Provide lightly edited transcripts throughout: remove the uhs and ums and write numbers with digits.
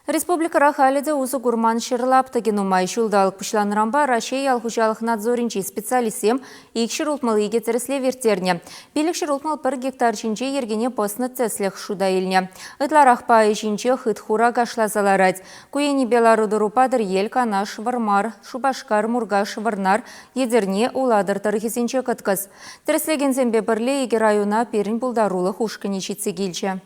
Республикӑра халӗ те усӑ курман ҫӗр лаптӑкӗ нумай. Ҫулталӑк пуҫланнӑранпа Раҫҫей ял хуҫалӑх надзорӗнчи специалистсем 262 тӗрӗслев ирттернӗ. 561 гектар ҫинче йӗркене пӑснӑ тӗслӗх шута илнӗ. Ытларах пайӗ ҫинче хыт-хура кашласа ларать. Ку енӗпе лару-тӑру Патӑрьел, Канаш, Вӑрмар, Шупашкар, Муркаш, Вӑрнар, Етӗрне, Улатӑр тӑрӑхӗсенче кӑткӑс. Тӗрӗслекенсемпе пӗрле икӗ района пирӗн пултарулӑх ушкӑнӗ ҫитсе килчӗ.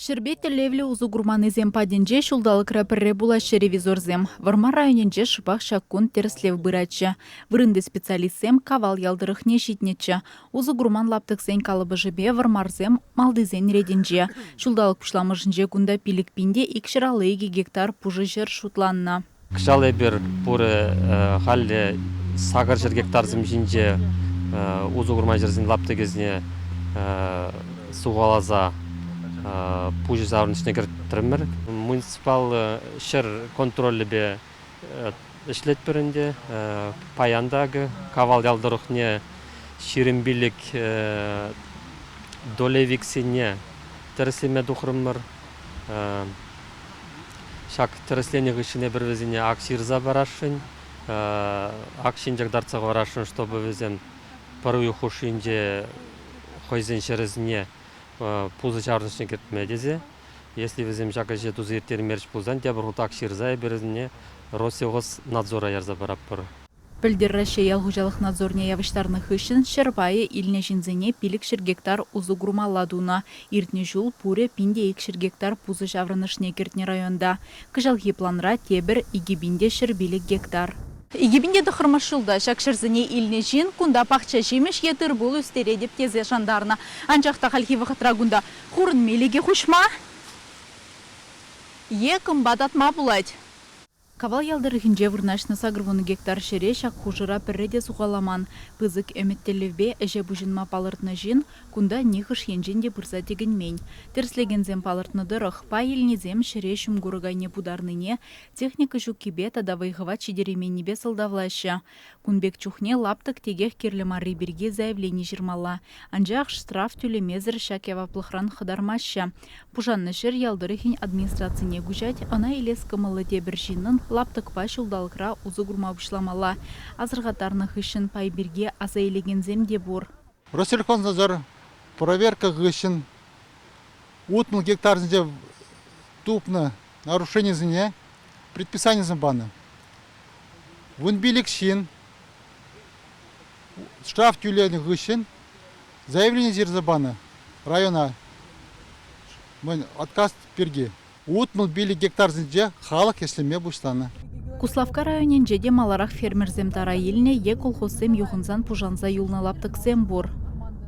Ҫӗрпе тӗллевлӗ усӑ курманнисем патӗнче ҫулталӑкра пӗрре пулаҫҫӗ ревизорсем. Вӑрмар районӗнче шӑпах ҫак кун тӗрӗслев пыратчӗ. Вырӑнти специалистсем Кавал ял тӑрӑхне ҫитнӗччӗ. Усӑ курман лаптӑксен калӑпӑшӗпе Вӑрмарсем малтисен ретӗнче. Ҫулталӑк пуҫламӑшӗнче кунта 5 000 те 252 гектар пушӑ ҫӗр шутланнӑ. Кӑҫал эпир пурӗ халӗ 800 гектарсем ҫинче усӑ курман ҫӗрсен лаптӑкӗсене сухаласа пуҫӗ ҫаврӑнӑшне кӗртрӗмӗр. Муниципаллӑ ҫӗр контролӗпе ӗҫлетпӗр ӗнтӗ. Паян та акӑ Кавал ял тӑрӑхне 25 долевиксене тӗрӗслеме тухрӑмӑр. Ҫак тӗрӗсленӗ хыҫҫӑн эпир вӗсене ак ҫырса парасшӑн, ак ҫинче кӑтартса хӑварасшӑн, чтобы вӗсем пӗр уйӑх хушшинче хӑйсен ҫӗрӗсене пусӑ ҫаврӑнӑшне кӗртме тесе. Если вӗсем ҫак ӗҫе туса ирттермерӗҫ пулсан тепӗр хут ак ҫырса эпир вӗсене Россельхознадзора ярса паратпӑр. Пӗлтӗр Раҫҫей ял хуҫалӑх надзорне явӑҫтарнӑ хыҫҫӑн ҫӗр пайӗ илнӗ ҫынсене 500 гектар усӑ курмалла тунӑ. Иртнӗ ҫул пурӗ 1200 гектар пусӑ ҫаврӑнӑшне кӗртнӗ районта. Кӑҫалхи планра тепӗр 2105 гектар. 2009-мӗш ҫулта ҫак ҫӗрсене илнӗ ҫын кунта пахча ҫимӗҫ е тыр-пул ӳстеретӗп тесе шантарнӑ. Анчах та хальхи вӑхӑтра кунта хурӑн милӗкӗ хуҫма е кӑмпа татма пулать. Кавал ял тӑрӑхӗнче вырнаҫнӑ 80 гектар ҫӗре ҫак хушӑра пӗрре те сухаламан. Пысӑк ӗмӗт-тӗллевпе ӗҫе пуҫӑнма палӑртнӑ ҫын кунта нихӑш енчен те пырса тӗкӗнмен. Тӗрӗслекенсем палӑртнӑ тӑрӑх, пай илнисем ҫӗре ҫум курӑк айне путарнине техника ҫуккипе тата вӑй-хӑват ҫитерейменнипе сӑлтавлаҫҫӗ. Кун пек чухне лаптӑк текех кирлӗ марри пирки заявлени ҫырмалла. Анчах штраф тӳлемесӗр ҫак яваплӑхран хӑтармаҫҫӗ. Пушаннӑ ҫӗр ял тӑрӑхӗн администрацине куҫать, ӑна илес кӑмӑллӑ тепӗр ҫыннӑн лаптӑкпа ҫулталӑкра усӑ курма пуҫламалла. Асӑрхаттарнӑ хыҫҫӑн пай пирки аса илекенсем те пур. Россельхознадзор проверка хыҫҫӑн 60 гектарсенче тупнӑ нарушенисене предписанисем панӑ. 15 ҫын штраф тӳленӗ хыҫҫӑн заявлени ҫырса панӑ района отказ пирки. 65 гектарсенче халӑх ӗҫлеме пуҫланӑ. Куславкка районӗнче те маларах фермерсем тара илнӗ е колхозсем юхӑнсан пушанса юлнӑ лаптӑксем пур.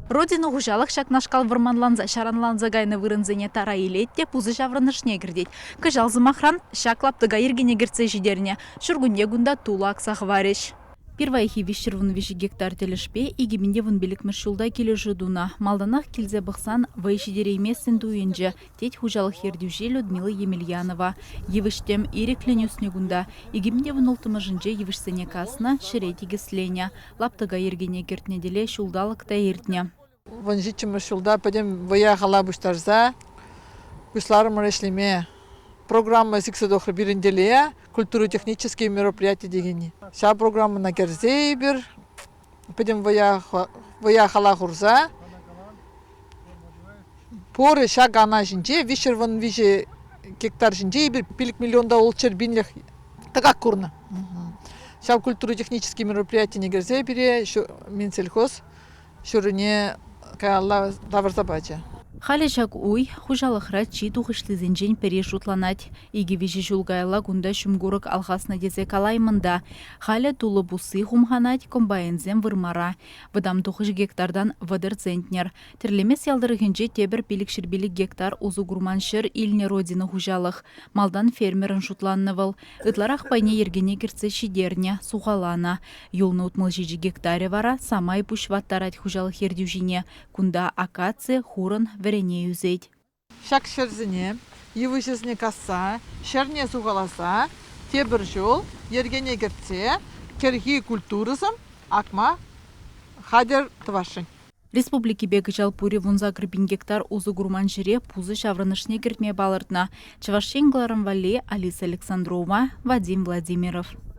Родина хуҫалӑх ҫакнашкал вӑрманланса ҫаранланса кайнӑ вырӑнсене тара илет те пусӑ ҫаврӑнӑшне кӗртет. Кӑҫал, сӑмахран, ҫак лаптӑка йӗркене кӗртсе ҫитернӗ. Ҫуркунне кунта тулӑ акса хӑварӗҫ. Пирвайхи 313 гектар тӗлӗшпе 2015-мӗш ҫулта килӗшӳ тунӑ. Малтанах килсе пӑхсан вӑй ҫитереймессӗн туйӑнчӗ, тет хуҫалӑх ертӳҫи Людмила Емельянова. Йывӑҫ-тӗм ирӗклӗн ӳснӗ кунта. 2016-мӗшӗнче йывӑҫсене каснӑ, ҫӗре тикӗсленӗ. Лаптӑка йӗркене кӗртнӗ тӗле ҫулталӑк та иртнӗ. 17-мӗш ҫулта пӗтӗм вӑя-хала пуҫтарса пуҫларӑмӑр ӗҫлеме. Программа сиксе тухрӗ пирӗн тӗле, культура-технические мероприятия текенни. Ҫав программӑна кӗрсе эпир пӗтӗм вӑя-хала хурса пурӗ ҫак ана ҫинче 313 гектар ҫинче эпир 5 миллион та ултҫӗр пинлӗх тӑкак курнӑ. Ҫав культура-технические мероприятине кӗрсе пире Минсельхоз ҫуррине каялла тавӑрса пачӗ. Халӗ ҫак уй хуҫалӑхра чи тухӑҫлисенчен пӗри шутланать. Икӗ-виҫӗ ҫул каялла кунта ҫумкурӑк алхаснӑ тесе калаймӑн та. Халӗ тулӑ пусси хумханать, комбайнсем вырмара. Вӑтам тухӑҫ гектартан 30 центнер. Тӗрлемес ял тӑрӑхӗнче тепӗр 505 гектар усӑ курман ҫӗр илнӗ Родина хуҫалӑх. Малтан фермерӑн шутланнӑ вӑл. Ытларах пайне йӗркене кӗртсе ҫитернӗ, сухаланӑ. Юлнӑ 67 гектарӗ вара самай пуҫ ваттарать хуҫалӑх ертӳҫине. Кунта акаци, хурӑн, вӗрене ӳсет. Ҫак ҫӗрсене, йывӑҫӗсене касса, ҫӗрне сухаласа тепӗр ҫул йӗркене кӗртсе кӗрхи культурӑсем акма хатӗр тӑвасшӑн. Республикипе кӑҫал пурӗ 18 пин гектар усӑ курман ҫӗре пусӑ ҫаврӑнӑшне кӗртме палӑртнӑ. Чӑваш Ен кӑларӑм валли Алиса Александрова, Вадим Владимиров.